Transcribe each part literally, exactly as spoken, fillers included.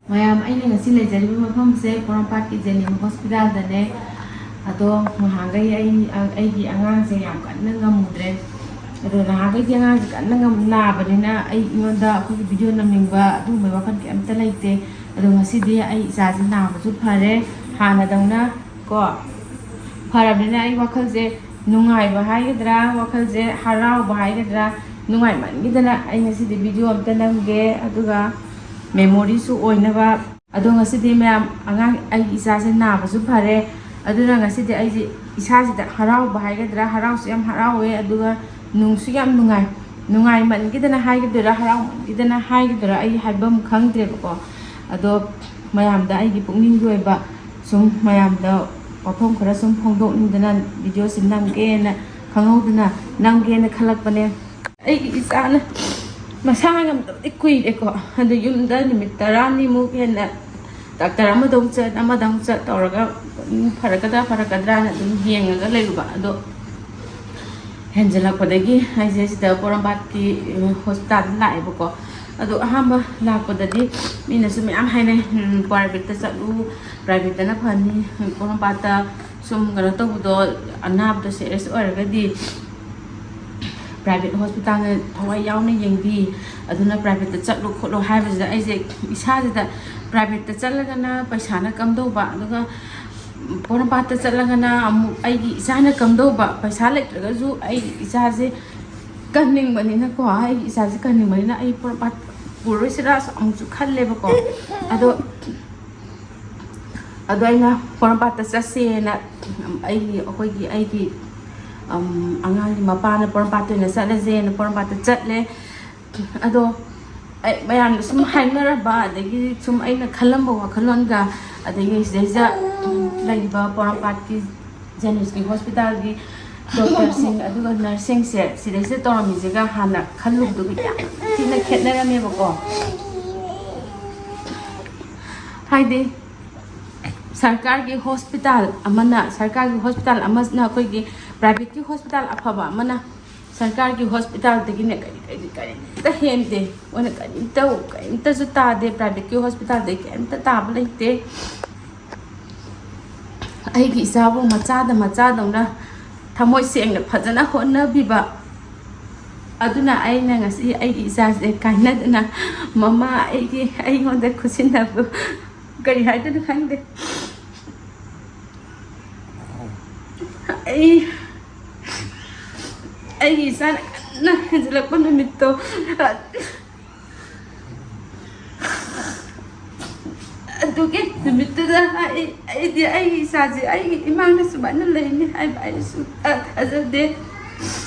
ꯃꯌꯥꯝ, ꯑꯩꯅ ꯉꯁꯤ ꯂꯩꯖꯔꯤꯕ ꯃꯐꯝꯁꯦ ꯄꯣꯔꯣꯝꯄꯥꯠꯀꯤ ꯖꯦꯅꯤꯝꯁ ꯍꯣꯁꯄꯤꯇꯥꯜꯗꯅꯦ꯫ ꯑꯗꯣ ꯉꯍꯥꯟꯈꯩ ꯑꯩ, ꯑꯩꯒꯤ ꯑꯉꯥꯡꯁꯦ ꯌꯥꯝ ꯀꯟꯅ ꯉꯝꯃꯨꯗ꯭ꯔꯦ꯫ ꯑꯗꯣ ꯅꯍꯥꯟꯈꯩꯗꯤ ꯑꯉꯥꯡꯁꯦ ꯀꯟꯅ ꯉꯝ-, ꯅꯥꯕꯅꯤꯅ ꯑꯩ, ꯑꯩꯉꯣꯟꯗ ꯑꯩꯈꯣꯏꯒꯤ ꯚꯤꯗꯤꯑꯣ ꯅꯝꯅꯤꯡꯕ ꯑꯗꯨꯒꯨꯝꯕꯩ ꯋꯥꯈꯜ ꯀꯩꯝꯇ ꯂꯩꯇꯦ꯫ ꯑꯗꯣ ꯉꯁꯤꯗꯤ ꯑꯩ ꯏꯆꯥꯁꯦ ꯅꯥꯕꯁꯨ ꯐꯔꯦ, ꯍꯥꯟꯅꯗꯧꯅ ꯀꯣ, ꯐꯔꯕꯅꯤꯅ ꯑꯩ ꯋꯥꯈꯜꯁꯦ ꯅꯨꯡꯉꯥꯏꯕ ꯍꯥꯏꯒꯗ꯭ꯔꯥ, ꯋꯥꯈꯜꯁꯦ ꯍꯔꯥꯎꯕ ꯍꯥꯏꯒꯗ꯭ꯔꯥ, ꯅꯨꯡꯉꯥꯏꯃꯟꯈꯤꯗꯅ ꯑꯩ ꯉꯁꯤꯗꯤ ꯚꯤꯗꯤꯑꯣ ꯑꯝꯇ ꯅꯝꯒꯦ, ꯑꯗꯨꯒ ꯃꯦꯃꯣꯔꯤꯁꯨ ꯑꯣꯏꯅꯕ꯫ ꯑꯗꯣ ꯉꯁꯤꯗꯤ ꯃꯌꯥꯝ, ꯑꯉꯥꯡ, ꯑꯩꯒꯤ ꯏꯆꯥꯁꯦ ꯅꯥꯕꯁꯨ ꯐꯔꯦ, ꯑꯗꯨꯅ ꯉꯁꯤꯗꯤ ꯑꯩꯁꯦ ꯏꯁꯥꯁꯤꯗ ꯍꯔꯥꯎꯕ ꯍꯥꯏꯒꯗ꯭ꯔꯥ, ꯍꯔꯥꯎꯁꯨ ꯌꯥꯝ ꯍꯔꯥꯎꯋꯦ, ꯑꯗꯨꯒ ꯅꯨꯡꯁꯨ ꯌꯥꯝ ꯅꯨꯡꯉꯥꯏ꯫ ꯅꯨꯡꯉꯥꯏꯃꯟꯈꯤꯗꯅ ꯍꯥꯏꯒꯗꯣꯏꯔꯥ, ꯍꯔꯥꯎꯃꯟꯈꯤꯗꯅ ꯍꯥꯏꯒꯗꯣꯏꯔꯥ, ꯑꯩ ꯍꯥꯏꯐꯝ ꯈꯪꯗ꯭ꯔꯦꯕꯀꯣ꯫ ꯑꯗꯣ ꯃꯌꯥꯝꯗ ꯑꯩꯒꯤ ꯄꯨꯛꯅꯤꯡꯒꯤ ꯑꯣꯏꯕ ꯁꯨꯝ ꯃꯌꯥꯝꯗ ꯋꯥꯐꯝ ꯈꯔ ꯁꯨꯝ ꯐꯣꯡꯗꯣꯛꯅꯤꯡꯗꯅ ꯚꯤꯗꯤꯑꯣꯁꯤ ꯅꯝꯒꯦꯅ, ꯈꯪꯍꯧꯗꯅ ꯅꯝꯒꯦꯅ ꯈꯜꯂꯛꯄꯅꯦ꯫ ꯑꯩꯒꯤ ꯏꯆꯥꯅ ꯃꯁꯥ ꯉꯝꯗꯕꯗꯤ ꯀꯨꯏꯔꯦꯀꯣ, ꯑꯗꯨ ꯌꯨꯝꯗ ꯅꯨꯃꯤꯠ ꯇꯔꯥꯅꯤꯃꯨꯛ ꯍꯦꯟꯅ ꯗꯥꯛꯇꯔ ꯑꯃꯗ ꯑꯃꯨꯛ ꯆꯠ, ꯑꯃꯗ ꯑꯃꯨꯛ ꯆꯠ ꯇꯧꯔꯒ, ꯎꯝ, ꯐꯔꯛꯀꯗ꯭ꯔꯥ ꯐꯔꯛꯀꯗ꯭ꯔꯥꯅ ꯑꯗꯨꯝ ꯌꯦꯡꯉꯒ ꯂꯩꯔꯨꯕ꯫ ꯑꯗꯣ ꯍꯦꯟꯖꯜꯂꯛꯄꯗꯒꯤ ꯑꯩꯁꯦ ꯁꯤꯗ ꯄꯣꯔꯣꯝꯄꯥꯠꯀꯤ, ꯎꯝ, ꯍꯣꯁꯄꯤꯇꯥꯜꯗ ꯂꯥꯛꯑꯦꯕꯀꯣ꯫ ꯑꯗꯣ ꯑꯍꯥꯟꯕ ꯂꯥꯛꯄꯗꯗꯤ ꯃꯤꯅꯁꯨ ꯃꯌꯥꯝ ꯍꯥꯏꯅꯩ, "ꯎꯝ, ꯄ꯭ꯔꯥꯏꯚꯦꯠꯇ ꯆꯠꯂꯨ, ꯄ꯭ꯔꯥꯏꯚꯦꯠꯇꯅ ꯐꯅꯤ, ꯄꯣꯔꯣꯝꯄꯥꯠꯇ ꯁꯨꯝ ꯀꯩꯅꯣ ꯇꯧꯕꯗꯣ, ꯑꯅꯥꯕꯗꯣ ꯁꯦꯔꯤꯌꯁ ꯑꯣꯏꯔꯒꯗꯤ ꯄ꯭ꯔꯥꯏꯚꯦꯠ ꯍꯣꯁꯄꯤꯇꯥꯜꯅ ꯊꯋꯥꯏ ꯌꯥꯎꯅ ꯌꯦꯡꯕꯤ, ꯑꯗꯨꯅ ꯄ꯭ꯔꯥꯏꯚꯦꯠꯇ ꯆꯠꯂꯨ ꯈꯣꯠꯂꯨ" ꯍꯥꯏꯕꯁꯤꯗ ꯑꯩꯁꯦ ꯏꯁꯥꯁꯤꯗ ꯄ꯭ꯔꯥꯏꯚꯦꯠꯇ ꯆꯠꯂꯒꯅ ꯄꯩꯁꯥꯅ ꯀꯝꯗꯧꯕ, ꯑꯗꯨꯒ ꯄꯣꯔꯣꯝꯄꯥꯠꯇ ꯆꯠꯂꯒꯅ ꯑꯃꯨꯛ ꯑꯩꯒꯤ ꯏꯆꯥꯅ ꯀꯝꯗꯧꯕ, ꯄꯩꯁꯥ ꯂꯩꯇ꯭ꯔꯒꯁꯨ ꯑꯩꯒꯤ ꯏꯆꯥꯁꯦ ꯀꯟꯅꯤꯡꯕꯅꯤꯅꯀꯣ, ꯑꯩꯒꯤ ꯏꯆꯥꯁꯦ ꯀꯟꯅꯤꯡꯕꯅꯤꯅ ꯑꯩ ꯄꯣꯔꯣꯝꯄꯥꯠ ꯄꯨꯔꯣꯏꯁꯤꯔꯥꯁꯨ ꯑꯃꯨꯛꯁꯨ ꯈꯜꯂꯦꯕꯀꯣ꯫ ꯑꯗꯣ, ꯑꯗꯣ ꯑꯩꯅ ꯄꯣꯔꯣꯝꯄꯥꯠꯇ ꯆꯠꯁꯦꯅ ꯑꯩꯒꯤ, ꯑꯩꯈꯣꯏꯒꯤ, ꯑꯩꯒꯤ, ꯑꯝ, ꯑꯉꯥꯡꯒꯤ ꯃꯄꯥꯅ ꯄꯣꯔꯣꯝꯄꯥꯠꯇ ꯑꯣꯏꯅ ꯆꯠꯂꯁꯦꯅ ꯄꯣꯔꯣꯝꯄꯥꯠꯇ ꯆꯠꯂꯦ꯫ ꯑꯗꯣ ꯑꯩ ꯃꯌꯥꯝꯅ ꯁꯨꯝ ꯍꯥꯏꯅꯔꯕ, ꯑꯗꯒꯤ ꯁꯨꯝ ꯑꯩꯅ ꯈꯜꯂꯝꯕ ꯋꯥꯈꯜꯂꯣꯟꯒ, ꯑꯗꯒꯤ ꯁꯤꯗꯩꯁꯤꯗ ꯂꯩꯔꯤꯕ ꯄꯣꯔꯣꯝꯄꯥꯠꯀꯤ ꯖꯦꯅꯤꯝꯁꯀꯤ ꯍꯣꯁꯄꯤꯇꯥꯜꯒꯤ ꯗꯣꯛꯇꯔꯁꯤꯡ ꯑꯗꯨꯒ ꯅꯔꯁꯁꯤꯡꯁꯦ ꯁꯤꯗꯩꯁꯤꯗ ꯇꯧꯔꯝꯃꯤꯁꯤꯒ ꯍꯥꯟꯅ ꯈꯜꯂꯨꯕꯗꯨꯒ ꯌꯥꯝ ꯊꯤꯅ ꯈꯦꯠꯅꯔꯝꯃꯦꯕꯀꯣ꯫ ꯍꯥꯏꯗꯤ ꯁꯔꯀꯥꯔꯒꯤ ꯍꯣꯁꯄꯤꯇꯥꯜ ꯑꯃꯅ, ꯁꯔꯀꯥꯔꯒꯤ ꯍꯣꯁꯄꯤꯇꯥꯜ ꯑꯃꯅ ꯑꯩꯈꯣꯏꯒꯤ ꯄ꯭ꯔꯥꯏꯚꯦꯠꯀꯤ ꯍꯣꯁꯄꯤꯇꯥꯜ ꯑꯐꯕ ꯑꯃꯅ ꯁꯔꯀꯥꯔꯒꯤ ꯍꯣꯁꯄꯤꯇꯥꯜꯗꯒꯤꯅꯦ ꯀꯔꯤ ꯀꯔꯤ ꯀꯔꯤꯝꯇ ꯍꯦꯟꯗꯦ꯫ ꯃꯣꯏꯅ ꯀꯔꯤꯝꯇ ꯀꯔꯤꯝꯇꯁꯨ ꯇꯥꯗꯦ꯫ ꯄ꯭ꯔꯥꯏꯚꯦꯠꯀꯤ ꯍꯣꯁꯄꯤꯇꯥꯜꯗꯒꯤ ꯀꯔꯤꯝꯇ ꯇꯥꯕ ꯂꯩꯇꯦ꯫ ꯑꯩꯒꯤ ꯏꯆꯥꯕꯨ ꯃꯆꯥꯗ ꯃꯆꯥꯗꯧꯅ ꯊꯃꯣꯏ ꯁꯦꯡꯅ ꯐꯖꯅ ꯍꯣꯠꯅꯕꯤꯕ꯫ ꯑꯗꯨꯅ ꯑꯩꯅ ꯉꯁꯤ ꯑꯩꯒꯤ ꯏꯆꯥꯁꯦ ꯀꯥꯏꯅꯗꯅ, ꯃꯃꯥ ꯑꯩꯒꯤ, ꯑꯩꯉꯣꯟꯗ ꯈꯨꯠꯁꯤꯟꯅꯕ ꯀꯔꯤ ꯍꯥꯏꯗꯣꯏꯅꯣ ꯈꯪꯗꯦ꯫ ꯑꯩ ꯑꯩꯒꯤ ꯏꯆꯥꯅ ꯀꯟꯅ ꯍꯦꯟꯖꯤꯜꯂꯛꯄ ꯅꯨꯃꯤꯠꯇꯣ, ꯑꯗꯨꯒꯤ ꯅꯨꯃꯤꯠꯇꯨꯗ ꯑꯩ, ꯑꯩꯗꯤ ꯑꯩꯒꯤ ꯏꯆꯥꯁꯦ ꯑꯩꯒꯤ ꯏꯃꯥꯡꯗ ꯁꯨꯃꯥꯏꯅ ꯂꯩꯅꯤ ꯍꯥꯏꯕ ꯑꯩ ꯁꯨꯡꯊꯥ ꯊꯥꯖꯗꯦ꯫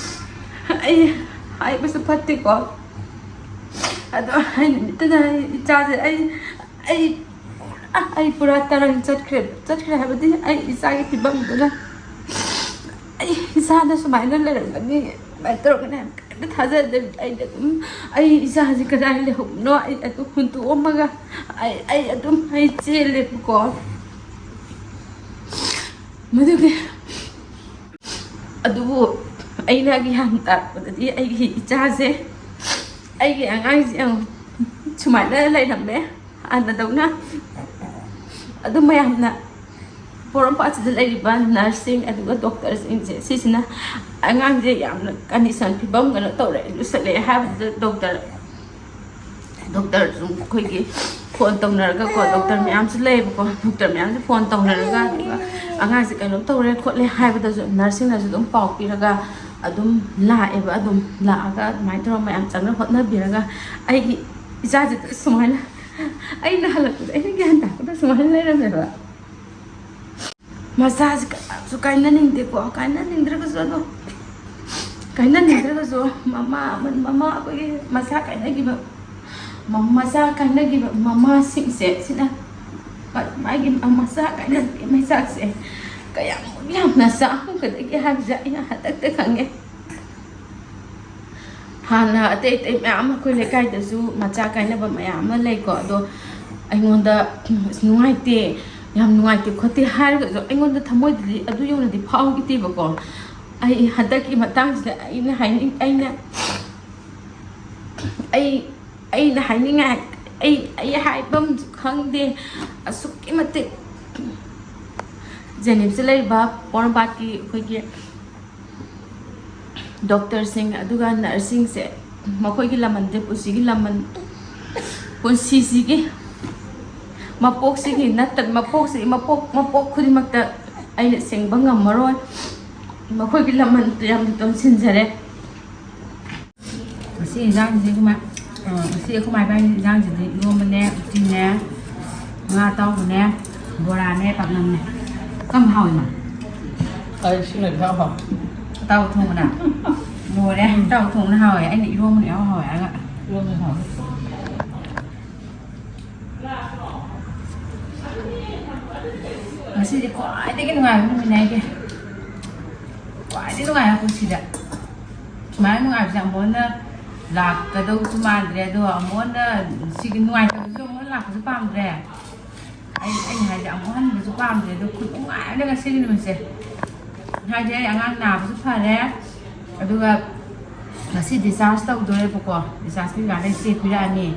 ꯑꯩ ꯍꯥꯏꯕꯁꯨ ꯐꯠꯇꯦꯀꯣ, ꯑꯗꯣ ꯑꯩ ꯅꯨꯃꯤꯠꯇꯨꯗ ꯑꯩ ꯏꯆꯥꯁꯦ ꯑꯩ, ꯑꯩ, ꯑ, ꯑꯩ ꯄꯨꯔꯥ ꯇꯔꯪ ꯆꯠꯈ꯭ꯔꯦ꯫ ꯆꯠꯈ꯭ꯔꯦ ꯍꯥꯏꯕꯗꯤ ꯑꯩ ꯏꯆꯥꯒꯤ ꯐꯤꯕꯝꯗꯨꯅ ꯑꯩ ꯏꯆꯥꯗ ꯁꯨꯃꯥꯏꯅ ꯂꯩꯔꯝꯒꯅꯤ, ꯁꯨꯃꯥꯏꯅ ꯇꯧꯔꯝꯒꯅꯤ ꯍꯥꯏꯕ ꯀꯩꯝꯇ ꯊꯥꯖꯗꯦ꯫ ꯑꯩꯗꯤ ꯑꯗꯨꯝ ꯑꯩ ꯏꯆꯥꯁꯤ ꯀꯗꯥꯏ ꯂꯩꯍꯧꯕꯅꯣ ꯑꯩ ꯑꯗꯨꯝ ꯍꯨꯟꯇꯣꯛꯑꯝꯃꯒ ꯑꯩ, ꯑꯩ ꯑꯗꯨꯝ ꯑꯩ ꯆꯦꯜꯂꯦꯕꯀꯣ꯫ ꯃꯗꯨꯒꯤ ꯑꯗꯨꯕꯨ ꯑꯩꯅ ꯒ꯭ꯌꯥꯟ ꯇꯥꯔꯛꯄꯗꯗꯤ ꯑꯩꯒꯤ ꯏꯆꯥꯁꯦ, ꯑꯩꯒꯤ ꯑꯉꯥꯡꯁꯦ ꯌꯥꯝ ꯁꯨꯃꯥꯏꯅ ꯂꯩꯔꯝꯃꯦ ꯍꯥꯟꯅꯗꯧꯅ꯫ ꯑꯗꯨ ꯃꯌꯥꯝꯅ ꯄꯣꯔꯣꯝꯄꯥꯠꯁꯤꯗ ꯂꯩꯔꯤꯕ ꯅꯔꯁꯁꯤꯡ ꯑꯗꯨꯒ ꯗꯣꯛꯇꯔꯁꯤꯡꯁꯦ, ꯁꯤꯁꯤꯅ ꯑꯉꯥꯡꯁꯦ ꯌꯥꯝꯅ ꯀꯟꯗꯤꯁꯟ, ꯐꯤꯕꯝ ꯀꯩꯅꯣ ꯇꯧꯔꯦ, ꯂꯨꯁꯜꯂꯛꯑꯦ ꯍꯥꯏꯕꯗꯨꯗ ꯗꯣꯛꯇꯔ, ꯗꯣꯛꯇꯔꯁꯨ ꯑꯩꯈꯣꯏꯒꯤ ꯐꯣꯟ ꯇꯧꯅꯔꯒꯀꯣ, ꯗꯣꯛꯇꯔ ꯃꯌꯥꯝꯁꯨ ꯂꯩꯌꯦꯕꯀꯣ, ꯗꯣꯛꯇꯔ ꯃꯌꯥꯝꯁꯦ ꯐꯣꯟ ꯇꯧꯅꯔꯒ, ꯑꯗꯨꯒ ꯑꯉꯥꯡꯁꯦ ꯀꯩꯅꯣꯝ ꯇꯧꯔꯦ ꯈꯣꯠꯂꯦ ꯍꯥꯏꯕꯗꯁꯨ ꯅꯔꯁꯁꯤꯡꯅꯁꯨ ꯑꯗꯨꯝ ꯄꯥꯎ ꯄꯤꯔꯒ ꯑꯗꯨꯝ ꯂꯥꯛꯑꯦꯕ꯫ ꯑꯗꯨꯝ ꯂꯥꯛꯑꯒ ꯑꯗꯨꯃꯥꯏꯅ ꯇꯧꯔꯒ ꯃꯌꯥꯝ ꯆꯪꯅ ꯍꯣꯠꯅꯕꯤꯔꯒ ꯑꯩꯒꯤ ꯏꯆꯥꯁꯤꯗ ꯁꯨꯃꯥꯏꯅ, ꯑꯩꯅ ꯍꯜꯂꯛꯄꯗ ꯑꯩꯅ ꯒ꯭ꯌꯥꯟ ꯇꯥꯔꯛꯄꯗ ꯁꯨꯃꯥꯏꯅ ꯂꯩꯔꯝꯃꯦꯕ꯫ ꯃꯆꯥꯁꯤ ꯀꯅꯥꯁꯨ ꯀꯥꯏꯅꯅꯤꯡꯗꯦꯀꯣ, ꯀꯥꯏꯅꯅꯤꯡꯗ꯭ꯔꯒꯁꯨ ꯑꯗꯣ, ꯀꯥꯏꯅꯅꯤꯡꯗ꯭ꯔꯒꯁꯨ ꯃꯃꯥ ꯑꯃ, ꯃꯃꯥ ꯑꯩꯈꯣꯏꯒꯤ ꯃꯆꯥ ꯀꯥꯏꯅꯈꯤꯕ, ꯃ-, ꯃꯆꯥ ꯀꯥꯏꯅꯈꯤꯕ ꯃꯃꯥꯁꯤꯡꯁꯦ ꯁꯤꯅ ꯃꯥꯒꯤ ꯃꯆꯥ ꯀꯥꯏꯅꯕꯒꯤ ꯃꯩꯆꯥꯛꯁꯦ ꯀꯌꯥꯃꯨꯛ ꯌꯥꯝꯅ ꯆꯥꯛꯑꯝꯒꯗꯒꯦ ꯍꯥꯏꯕꯁꯦ ꯑꯩꯅ ꯍꯟꯗꯛꯇ ꯈꯪꯉꯦ꯫ ꯍꯥꯟꯅ ꯑꯇꯩ ꯑꯇꯩ ꯃꯌꯥꯝ ꯑꯩꯈꯣꯏ ꯂꯩꯀꯥꯏꯗꯁꯨ ꯃꯆꯥ ꯀꯥꯏꯅꯕ ꯃꯌꯥꯝ ꯑꯃ ꯂꯩꯀꯣ, ꯑꯗꯣ ꯑꯩꯉꯣꯟꯗ "ꯑꯁ, ꯅꯨꯡꯉꯥꯏꯇꯦ, ꯌꯥꯝ ꯅꯨꯡꯉꯥꯏꯇꯦ ꯈꯣꯠꯇꯦ" ꯍꯥꯏꯔꯒꯁꯨ ꯑꯩꯉꯣꯟꯗ ꯊꯃꯣꯏꯗꯗꯤ ꯑꯗꯨ ꯌꯧꯅꯗꯤ ꯐꯥꯎꯈꯤꯗꯦꯕꯀꯣ꯫ ꯑꯩ ꯍꯟꯗꯛꯀꯤ ꯃꯇꯥꯡꯁꯤꯗ ꯑꯩꯅ ꯍꯥꯏꯅꯤꯡ ꯑꯩꯅ ꯑꯩ ꯑꯩꯅ ꯍꯥꯏꯅꯤꯡꯉꯥꯏ, ꯑꯩ ꯑꯩ ꯍꯥꯏꯐꯝꯁꯨ ꯈꯪꯗꯦ꯫ ꯑꯁꯨꯛꯀꯤ ꯃꯇꯤꯛ ꯖꯦꯅꯤꯝꯁꯇ ꯂꯩꯔꯤꯕ ꯄꯣꯔꯣꯝꯄꯥꯠꯀꯤ ꯑꯩꯈꯣꯏꯒꯤ ꯗꯣꯛꯇꯔꯁꯤꯡ ꯑꯗꯨꯒ ꯅꯔꯁꯁꯤꯡꯁꯦ, ꯃꯈꯣꯏꯒꯤ ꯂꯃꯟꯁꯦ, ꯄꯨꯟꯁꯤꯒꯤ ꯂꯃꯟ, ꯄꯨꯟꯁꯤꯁꯤꯒꯤ ꯃꯄꯣꯛꯁꯤꯒꯤ ꯅꯠꯇ ꯃꯄꯣꯛꯁꯤ ꯃꯄꯣꯛ ꯃꯄꯣꯛ ꯈꯨꯗꯤꯡꯃꯛꯇ ꯑꯩꯅ ꯁꯦꯡꯕ ꯉꯝꯃꯔꯣꯏ꯫ ꯃꯈꯣꯏꯒꯤ ꯂꯃꯟ ꯌꯥꯝꯅ ꯇꯣꯟꯁꯤꯟꯖꯔꯦ꯫ ꯉꯁꯤ ꯏꯟꯖꯥꯡꯁꯤꯗꯤ ꯑꯩꯈꯣꯏ ꯃꯥ-, ꯑ, ꯉꯁꯤ ꯑꯩꯈꯣꯏ ꯃꯥ ꯏꯕꯥꯅꯤ ꯏꯟꯖꯥꯡꯁꯤꯗꯤ ꯏꯔꯣꯝꯕꯅꯦ, ꯎꯇꯤꯅꯦ, ꯉꯥ ꯑꯇꯥꯎꯕꯅꯦ, ꯕꯣꯔꯥꯅꯦ, ꯄꯥꯛꯅꯝꯅꯦ꯫ ꯀꯝ ꯍꯥꯎꯏ, ꯃꯥ? ꯑꯩ ꯁꯤ ꯂꯩꯕ ꯌꯥꯝ ꯍꯥꯎ꯫ ꯑꯇꯥꯎꯕ ꯊꯣꯡꯕꯅ? ꯂꯣꯏꯔꯦ꯫ ꯎꯝ꯫ ꯑꯇꯥꯎꯕ ꯊꯣꯡꯕꯅ ꯍꯥꯎꯋꯦ꯫ ꯑꯩꯅ ꯏꯔꯣꯝꯕꯅ ꯌꯥꯝ ꯍꯥꯎꯋꯦ ꯍꯥꯏꯔꯒ꯫ ꯏꯔꯣꯝꯕꯅ ꯍꯥꯎꯋꯦ꯫ ꯉꯁꯤꯗꯤ ꯈ꯭ꯋꯥꯏꯗꯒꯤ ꯅꯨꯡꯉꯥꯏꯕ ꯅꯨꯃꯤꯠꯅꯦ ꯑꯩꯒꯤ꯫ ꯈ꯭ꯋꯥꯏꯗꯒꯤ ꯅꯨꯡꯉꯥꯏꯕ ꯄꯨꯟꯁꯤꯗ꯫ ꯁꯨꯃꯥꯏꯅ ꯅꯨꯡꯉꯥꯏꯕꯁꯦ ꯑꯃꯨꯛ ꯍꯟꯅ ꯂꯥꯛꯀꯗꯧꯁꯨ ꯃꯥꯟꯗ꯭ꯔꯦ, ꯑꯗꯣ ꯑꯃꯨꯛ ꯍꯟꯅ ꯁꯤꯒꯤ ꯅꯨꯡꯉꯥꯏꯇꯕꯁꯤꯁꯨ ꯑꯃꯨꯛ ꯍꯟꯅ ꯂꯥꯛꯄꯁꯨ ꯄꯥꯝꯗ꯭ꯔꯦ꯫ ꯑꯩ, ꯑꯩꯅ ꯍꯥꯏꯁꯦ, ꯑꯃꯨꯛ ꯍꯟꯕꯁꯨ ꯄꯥꯝꯗ꯭ꯔꯦ, ꯑꯗꯣ ꯈꯨꯅꯨꯡꯉꯥꯏ ꯑꯃꯅꯦ ꯉꯁꯤꯒꯤ ꯅꯨꯃꯤꯠꯁꯦ꯫ ꯍꯥꯏꯗꯤ ꯑꯩ ꯑꯉꯥꯡ ꯅꯥꯕꯁꯨ ꯐꯔꯦ, ꯑꯗꯨꯒ ꯉꯁꯤ discharge ꯇꯧꯗꯣꯔꯦꯕꯀꯣ꯫ Discharge ꯀꯩꯀꯥꯗ ꯏꯆꯦ ꯄꯤꯔꯛꯑꯅꯤ꯫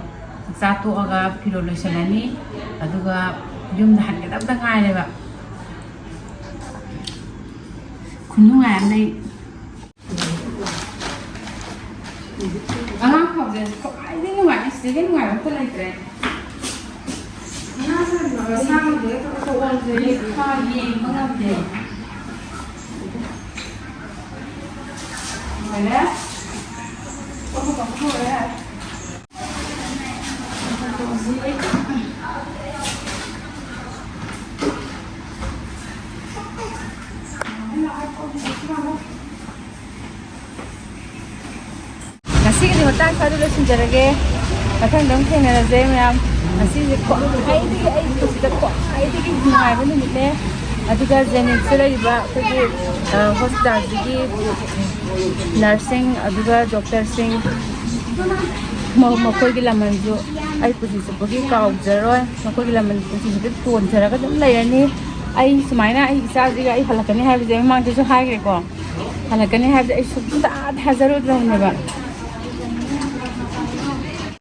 ꯆꯥꯛ ꯆꯥ ꯇꯣꯛꯑꯒ ꯐꯤꯔꯣꯜ ꯂꯣꯏꯁꯜꯂꯅꯤ, ꯑꯗꯨꯒ ꯌꯨꯝꯗ ꯍꯟꯒꯗꯕꯗ ꯉꯥꯏꯔꯦꯕ꯫ ꯈꯨꯅꯨꯡꯉꯥꯏ ꯑꯃ ꯂꯩ꯫ ꯑꯉꯥꯡ ꯐꯥꯎꯁꯦ ꯈ꯭ꯋꯥꯏꯗꯒꯤ ꯅꯨꯡꯉꯥꯏ, ꯁꯤꯗꯒꯤ ꯅꯨꯡꯉꯥꯏꯕ ꯑꯝꯇ ꯂꯩꯇ꯭ꯔꯦ꯫ ꯃꯁꯥꯒꯤꯗ ꯈꯔ ꯈꯔ ꯑꯣꯟꯗ꯭ꯔꯗꯤ ꯌꯦꯡꯕ ꯉꯝꯗꯦ꯫ ꯂꯣꯏꯔꯦ꯫ ꯀꯣꯟ ꯀꯣꯟ ꯂꯣꯏꯔꯦ꯫ ꯉꯁꯤꯒꯤꯗꯤ ꯃꯇꯥꯡ ꯁ꯭ꯋꯥꯏꯗ ꯂꯣꯏꯁꯤꯟꯖꯔꯒꯦ꯫ ꯃꯊꯪꯗ ꯑꯃꯨꯛ ꯊꯦꯡꯅꯔꯁꯦ ꯃꯌꯥꯝ꯫ ꯉꯁꯤꯁꯦ ꯈ꯭ꯋꯥꯏꯗꯒꯤ, ꯑꯩ ꯄꯨꯟꯁꯤꯗ ꯈ꯭ꯋꯥꯏꯗꯒꯤ ꯅꯨꯡꯉꯥꯏꯕ ꯅꯨꯃꯤꯠꯅꯦ꯫ ꯑꯗꯨꯒ ꯖꯦꯅꯤꯝꯁꯇ ꯂꯩꯔꯤꯕ ꯑꯩꯈꯣꯏꯒꯤ, ꯑ, ꯍꯣꯁꯄꯤꯇꯥꯜꯁꯤꯒꯤ ꯅꯔꯁꯁꯤꯡ, ꯑꯗꯨꯒ ꯗꯣꯛꯇꯔꯁꯤꯡ, ꯃ-, ꯃꯈꯣꯏꯒꯤ ꯂꯃꯟꯁꯨ ꯑꯩ ꯄꯨꯟꯁꯤ ꯆꯨꯞꯄꯒꯤ ꯀꯥꯎꯖꯔꯣꯏ꯫ ꯃꯈꯣꯏꯒꯤ ꯂꯃꯟ ꯄꯨꯟꯁꯤ ꯆꯨꯞꯄꯒꯤ ꯇꯣꯟꯖꯔꯒ ꯑꯗꯨꯝ ꯂꯩꯔꯅꯤ꯫ ꯑꯩ ꯁꯨꯃꯥꯏꯅ ꯑꯩ ꯏꯆꯥꯁꯤꯒ ꯑꯩ ꯍꯜꯂꯛꯀꯅꯤ ꯍꯥꯏꯕꯁꯦ ꯑꯩ ꯃꯃꯥꯡꯗꯁꯨ ꯍꯥꯏꯈ꯭ꯔꯦꯀꯣ꯫ ꯍꯜꯂꯛꯀꯅꯤ ꯍꯥꯏꯕꯁꯦ ꯑꯩ ꯁꯨꯡꯊꯥ ꯊꯥꯖꯔꯨꯗ꯭ꯔꯕꯅꯦꯕ꯫